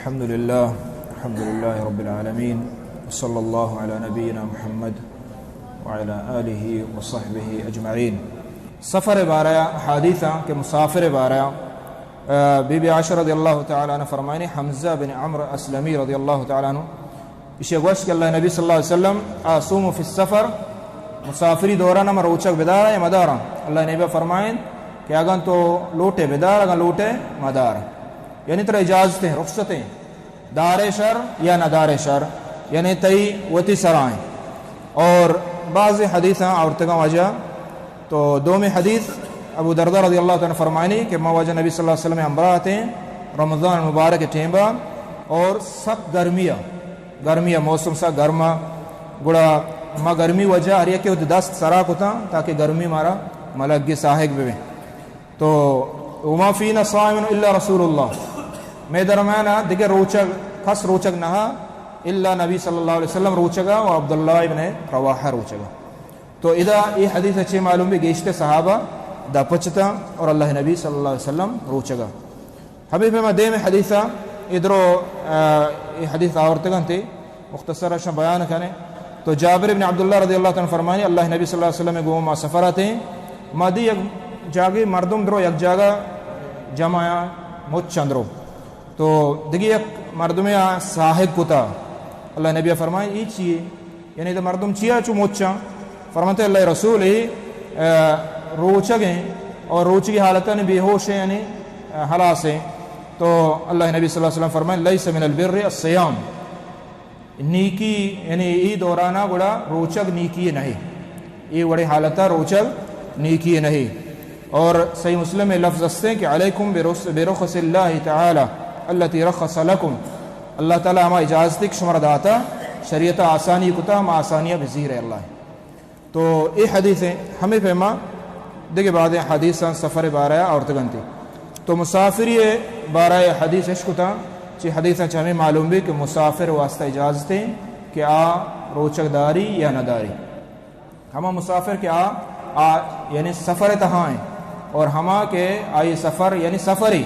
الحمد لله، الحمد لله رب العالمين، وصلى الله على نبينا محمد وعلى آله وصحبه أجمعين. سفر بارہ حدیثاں کہ مسافر بارہ، آ، بی بی عائشہ رضی اللہ تعالی عنہ فرمائنی، حمزہ بن عمرو اسلمی رضی اللہ تعالی عنہ ایشی گوشت کہ اللہ نبی صلی اللہ علیہ وسلم، اصوم فی السفر، مسافری دوران ہم روچگ بدارا یا مدارا؟ اللہ نبی فرمائن کہ اگاں تو لوٹے بدار، اگاں لوٹے مدار، یعنی ترا اجازت ہیں، رخصت ہیں، دارے شر یا نہ دارے شر، یعنی تئی وتی سرائیں۔ اور بعض حدیثاں آورتگاں واجہ، تو دومی حدیث ابو دردہ رضی اللہ تعالی عنہ فرمائنی کہ ما واجہ نبی صلی اللہ علیہ وسلم ہمراہ تھے رمضان مبارک ٹیمبا، اور سخت گرمی، گرمی موسم سا گرما، گڑا ما گرمی وجہ ہر یکے وتی دست سرا کتاں تاکہ گرمی مارا ملگی ساہگ ببیں۔ تو وما فینا صائم الا رسول اللہ، مئے درمیان دگہ روچگ، کس روچگ نہ، الا نبی صلی اللہ علیہ وسلم روچگا و عبداللہ ابن رواحہ روچگا۔ تو ادا اے حدیث چے معلوم بی، گیشتر صحابہ دپچتا اور اللہ نبی صلی اللہ علیہ وسلم روچگا۔ ہمیں پہ ما دیم حدیثا ادرو، آ، اے حدیث آورتگن تے مختصر اشاں بیان کنے۔ تو جابر ابن عبداللہ رضی اللہ تعالی عنہ فرمانی، اللہ نبی صلی اللہ علیہ وسلم گوں ما سفر آتے، ما دی یک جاگے مردم درو یک جاگہ جمع آیا، مچ اندرو۔ تو دگہ یک مردمے آ ساہگ کتا۔ اللہ نبی فرمائے، ای چیے؟ یعنی ادا مردم چیا چو مچاں؟ فرماتے اللہ رسول، اے، آ، روچگ ہیں اور روچگی حالتاں بے ہوش ہیں، یعنی، آ، ہلاس ہیں۔ تو اللہ نبی صلی اللہ علیہ وسلم فرمائے، لیس من البر الصیام۔ نیکی، یعنی ای دورانا گڑا روچگ نیکی نہیں۔ ای وڑی حالتا روچگ نیکی نہیں۔ اور صحیح مسلم میں لفظ ہستے کہ علیکم برس-، برخص اللہ تعالی التی رخص لکم۔ اللہ تعالی ہما اجازت کہ شمار داتا، شریعت آسانی کتا، ہم آسانیاں بزیر ہے اللہ۔ تو اے حدیث ہیں، ہمیں پیما دگہ بعد حدیثاں سفر بارہ آورتگنتی۔ تو مسافری بارہ حدیث اش کتا، چی حدیثاں چہ ہمیں معلوم بی کہ مسافر واسطہ اجازت ہیں کہ آ روچگ داری یا نہ داری۔ ہما مسافر کہ آ، آ یعنی سفر تہا ہیں اور ہما کہ آئی سفر یعنی سفری۔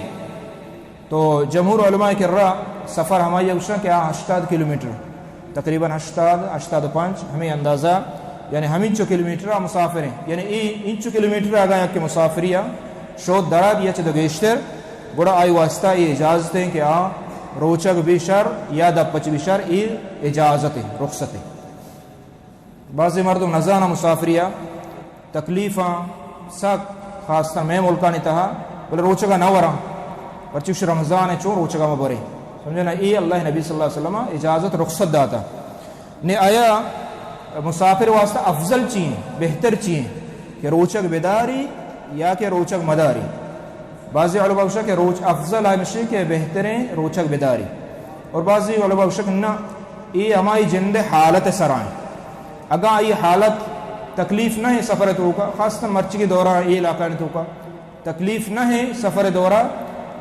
تو جمہور علماء کرا سفر ہمائی گوشاں کہ آ ہشتاد کلومیٹر، تقریباً ہشتاد، ہشتاد و پنچ، ہمیں اندازہ، یعنی ہمینچو کلومیٹر آ مسافر ہیں۔ یعنی ای انچو کلومیٹر اگاں یک مسافری آ شود درا بیا چہ دو گیشتر، گڑا آئی واسطہ ای اجازت ہیں کہ آ روچگ بی شر یا دپچ بی شر، ای اجازت ہیں، رخصت ہیں۔ بعضی مردم نزاناں مسافری ء تکلیفاں سک، خاص تر مئے ملکانی تہا، بلے روچگ ء نہ وراں، پرچی وش رمضان ء چون روچگ ء مہ برے؟ سمجھے نا؟ اے اللہ نبی صلی اللہ علیہ وسلم ء اجازت، رخصت داتا۔ نے آیا مسافر واسطہ افضل چی ہیں، بہتر چی ہیں کہ روچگ بداری یا کہ روچگ مداری؟ بعضی علماء گوشگ کہ روچ افضل ہمشی کہ بہتریں روچگ بداری، اور بعضی علماء گوشگ نہ، اے ہمائی جند حالت سرائیں۔ اگاں آئی حالت تکلیف نہ ہے سفر توکا، خاص طور مرچی کے دوران اے علاقہ نے توکا تکلیف نہ ہے سفر دورا،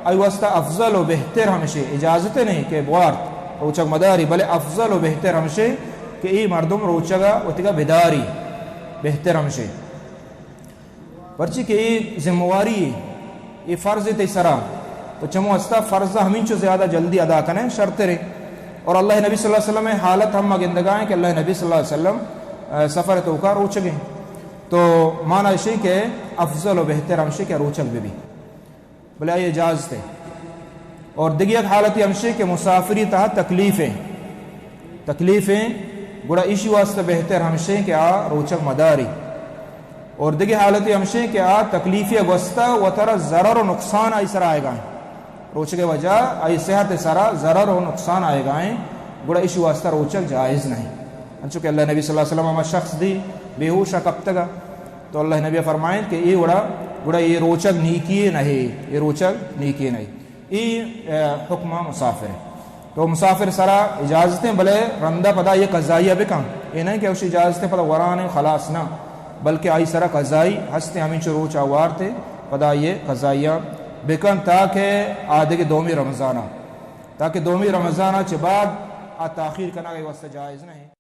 آئی واسطہ افضل و بہتر ہمشی، اجازت نہیں کہ بوارت روچگ مداری، بلے افضل و بہتر ہمشی کہ اے مردم روچگا وتگا بداری، بہتر ہمشی۔ پرچی کہ اے ذمہ واری ہے، اے فرض ہے تئی سرا، تو چمو ہستا فرض ہمینچو زیادہ جلدی ادا کنے شرترے۔ اور اللہ نبی صلی اللہ علیہ وسلم حالت ہم گندگائیں کہ اللہ نبی صلی اللہ علیہ وسلم، آ، سفر توکا روچگیں۔ تو مانا اشی کہ افضل و بہتر ہمشی کہ روچگ بہ بی۔ بلے آئی اجازت ہے۔ اور دگہ یک حالتی ہمشی کہ مسافری تہا تکلیف ہیں، تکلیف ہیں، گڑا ایشی واسطہ بہتر ہمشی کہ آ روچگ مداری۔ اور دگہ حالتی ہمشی کہ آ تکلیفی گوستا و ترا ضرر و نقصان آئی سرا آئے گا ہیں۔ روچگ وجہ آئی صحت سرا ضرر و نقصان آئے گا ہیں، گڑا ایشی واسطہ روچگ جائز نہیں۔ انچو کہ اللہ نبی صلی اللہ علیہ وسلم ہما شخص دی بے ہوش کپتگا، تو اللہ نبی فرمائیں کہ اے وڑا، گڑا اے روچگ نیکی نہ ہے، اے روچگ نیکی نہ ہے۔ اے، اے، حکم مسافر ہے۔ تو مسافر سرا اجازت ہیں، بلے رندا پدا یہ قضائیہ بکن۔ اے نہیں کہ اس اجازت ہیں پدا وران ہے، خلاص نہ، بلکہ آئی سرا قضائی ہستے، ہمیں چو روچ آوارتے، پدا یہ قضائیہ بکن تاکہ آدگے دومی رمضانا، تاکہ دومی رمضانا چہ بعد آ تاخیر کنگ واسطہ جائز نہیں۔